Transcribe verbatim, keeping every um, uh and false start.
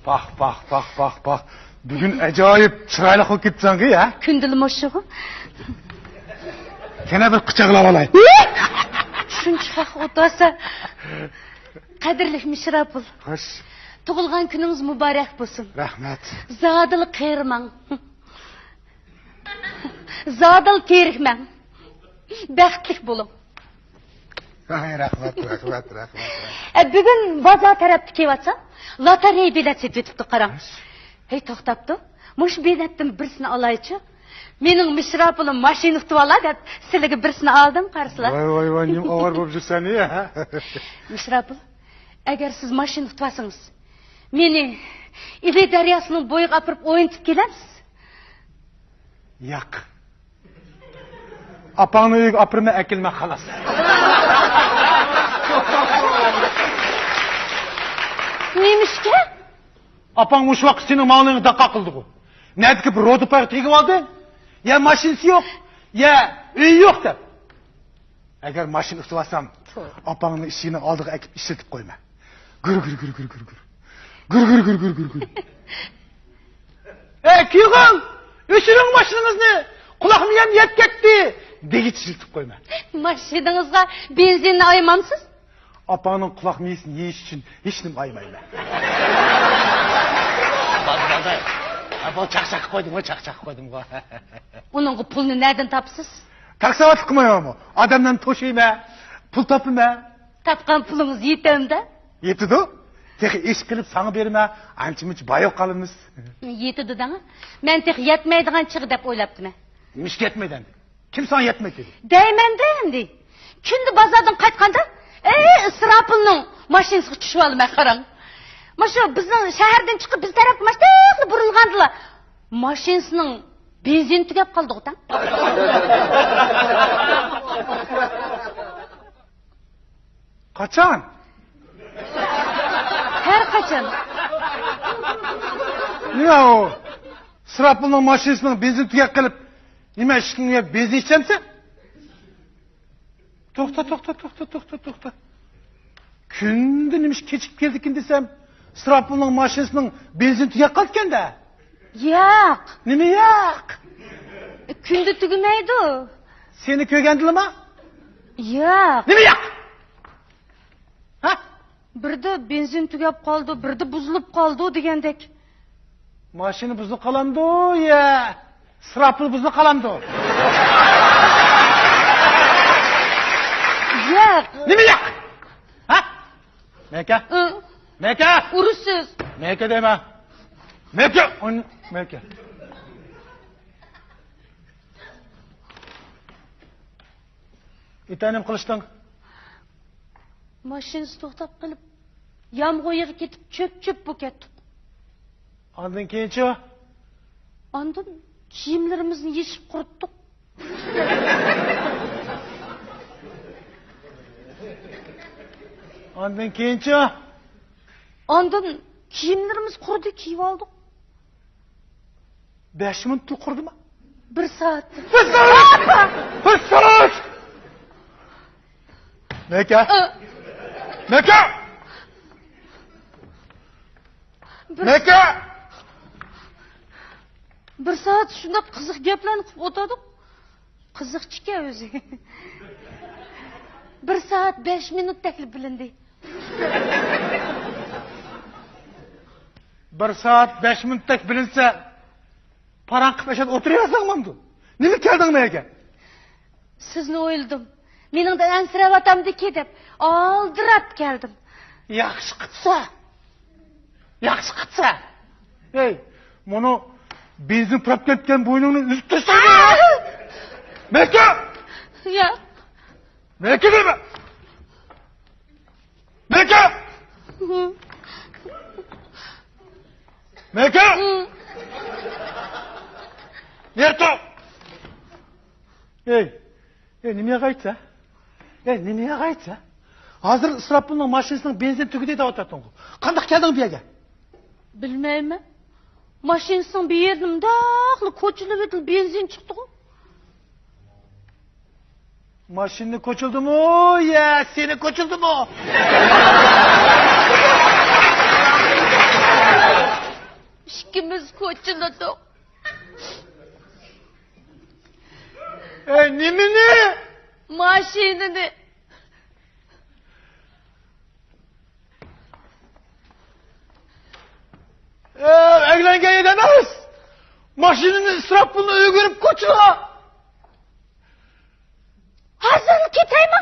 پاھ، پاھ، پاھ، پاھ، پاھ. بۈگۈن ئاجايىپ چىرايلىق بولۇپ كېتىپسەنغۇ، ھە؟ كۈندىلا مۇشۇغۇ. كەنە بىر قۇچاقلاپ ئالاي. شۇنچە خەق ئولتۇرسا. قەدىرلىك مىشراپۇل. خوش. تۇغۇلغان كۈنىڭىز مۇبارەك بولسۇن. رەھمەت. زادىلا قېرىماڭ. زادىلا تېرىكمەڭ. بەختلىك بولۇڭ. ھەي، رەھمەت، رەھمەت، رەھمەت، رەھمەت. ئە، بۈگۈن بازار تەرەپتە كېلىۋاتسام، لاتارېيا بېلەت سېتىۋېتىپتۇ، قاراڭ. ھەي، توختاپتۇ. مۇشۇ بېلەتتىن بىرسىنى ئالايچۇ. مېنىڭ مىشراپۇلۇم ماشىنا ئۇتۇۋالا دەپ، سىلىگە بىرسىنى ئالدىم، قارىسىلا. ۋاي، ۋاي، ۋاي، نېمە ئاۋارە بولۇپ يۈرسەن، يا؟ مىشراپۇل، ئەگەر سىز ماشىنا ئۇتۇۋالسىڭىز، مېنى ئىلى دەرياسىنىڭ بويىغا ئاپىرىپ ئوينىتىپ كېلەمسىز؟ ياق. ئاپاڭنى ئۆيگە ئاپىرىمەن، ئەكېلىمەن، خالاس. نېمىشقا؟ ئاپاڭ مۇشۇ ۋاقىت سېنىڭ ماڭلىرىڭغا داقا قىلدىغۇ. نەدىكى بىر رودا پايغا تېگىۋالدى. يا ماشىنىسى يوق، يا ئۆيى يوق دەپ. ئەگەر ماشىنا ئۇتۇۋالسام، توۋا، ئاپاڭنى ئىشىكنىڭ ئالدىغا ئەكىپ ئىشلىتىپ قويما. گۈر، گۈر، گۈر. گۈر، گۈر، گۈر، گۈر. ئەي، كۈيگۈل! ئۆچۈرۈڭ ماشىنىڭىزنى! قۇلاق مېيەم يەپ كەتتى! دېگۈچە ئىشلىتىپ قويما. ماشىنىڭىزغا بېنزىننى ئايىمامسىز؟ ئاپاڭنىڭ قۇلاق مېيىسىنى يېيىش ئۈچۈن ھېچنېمە ئايىمايمەن. بولدى، بولدى. ھە، بۇ چاقچاق قىلىپ قويدۇمغۇ، چاقچاق قىلىپ قويدۇمغۇ. ئۇنىڭغا پۇلنى نەدىن تاپىسىز؟ تاكساۋاتلىق قىلمايمەنمۇ؟ ئادەملەرنى توشۇيمەن، پۇل تاپىمەن. تاپقان پۇلىڭىز يېتەمدۇ؟ يېتىدۇ. تېخى ئىش قىلىپ ساڭا بېرىمەن، ئانچە-مۇنچە باياۋ قالىمىز. يېتىدۇ دەڭ. مەن تېخى يەتمەيدىغان چىغ دەپ ئويلاپتىمەن. نېمىشقا يەتمەيدۇ ئەمدى؟ كىم ساڭا يەتمەيدۇ دېدى؟ دەيمەندە ئەمدى. كۈندە بازاردىن قايتقاندا، ئەي، ئىسراپىلنىڭ ماشىنىسىغا چۈشۈۋالىمەن، قاراڭ. مۇشۇ بىزنىڭ شەھەردىن چىقىپ بىز تەرەپكە ماشتەكلا بۇرۇلغاندىلا، ماشىنىسىنىڭ بېنزىنى تۈگەپ قالدىغۇ تەڭ. قاچان؟ ھەر قاچان. نېمە ئۇ؟ ئىسراپىلنىڭ ماشىنىسىنىڭ بېنزىنى تۈگەپ قېلىپ، نېمە ئىشىكىڭنى يېپىپ بېنزىن ئىچەمسەن؟ توختا، توختا، توختا، توختا، توختا. كۈندە نېمە ئىش كېچىكىپ كەلدىكىن دېسەم، ئىسراپىلنىڭ ماشىنىسىنىڭ بېنزىنى تۈگەپ قالىدىكەن-دە. ياق. نېمە ياق؟ كۈندە تۈگىمەيدۇ. سېنى كۆرگەندىلىما؟ ياق. نېمە ياق؟ ھە؟ بىردە بېنزىن تۈگەپ قالىدۇ، بىردە بۇزۇلۇپ قالىدۇ دېگەندەك. ماشىنا بۇزۇلۇپ قالامدۇ يا ئىسراپىل بۇزۇلۇپ قالامدۇ؟ ياق. نېمە ياق؟ ھە؟ مەكە؟ ئۇ. مەكە؟ ئۇرۇشسىز. مەكە دەيمەن. مەكە! ئۇن-، مەكە. ئېتەنىم قىلىشتىڭ. ماشىنىسى توختاپ قېلىپ، يامغۇر يېغىپ كېتىپ، چۆپ-چۆپ بولۇپ كەتتۇق. ئاندىن كېيىنچۇ؟ ئاندىن كىيىملىرىمىزنى يېشىپ قۇرۇتتۇق. ئاندىن كېيىنچۇ؟ ئاندىن كىيىملىرىمىز قۇرۇدى، كىيىۋالدۇق. بەش مىنۇتلا قۇرۇدىما؟ بىر سائەت. بىر سائەت! بىر سائەت! مەكە! ئە. مەكە! بىر مەكە! بىر سائەت شۇنداق قىزىق گەپلەرنى قىلىپ ئولتۇردۇق. قىزىقچىكەن ئۆزى. بىر سائەت بەش مىنۇتتەكلا بىلىندى. بىر سائەت بەش مىنۇتتەك بىلىنسە، پاراڭ قىلىپ ئەشەدە ئولتۇرۇۋەرسەڭ بولامدۇ؟ نېمە كەلدىڭ مەيەرگە؟ سىزنى ئويلىدىم. مېنىڭدىن ئەنسىرەۋاتامدىكى دەپ ئالدىراپ كەلدىم. ياخشى قىپسەن. ياخشى قىپسەن. ھەي، مۇنۇ بېنزىن پۇراپ كەتكەن بوينۇڭنى ئۈزۈپ تاشلايمەن. مەكە! ياق. مەكە دەيمەن. مەكە! مەكە! نېرى تۇر! ھەي، ھەي، نېمە ياغايتسا؟ ھەي، نېمە ياغايتسا؟ ھازىر ئىسراپىلنىڭ ماشىنىسىنىڭ بېنزىنى تۈگىدى دەۋاتاتتىڭغۇ. قانداق كەلدىڭ بۇ يەرگە؟ بىلمەيمەن. ماشىنىسىنىڭ بىر يېرىنى مۇنداقلا كوچىلىۋېتىپ بېنزىن چىقتىغۇ. ماشىنىنى كوچىلىدىمۇ يا سېنى كوچىلىدىمۇ؟ ئىككىمىز كوچىلىدۇق. ئەي، نېمىنى؟ ماشىنىنى. ئەي، ئەگلەنگەن يەردە ئەمەس. ماشىنىنى، ئىسراپ پۇلنى ئۆيگە بېرىپ كوچىلا. ھازىرلا كېتەيمۇ؟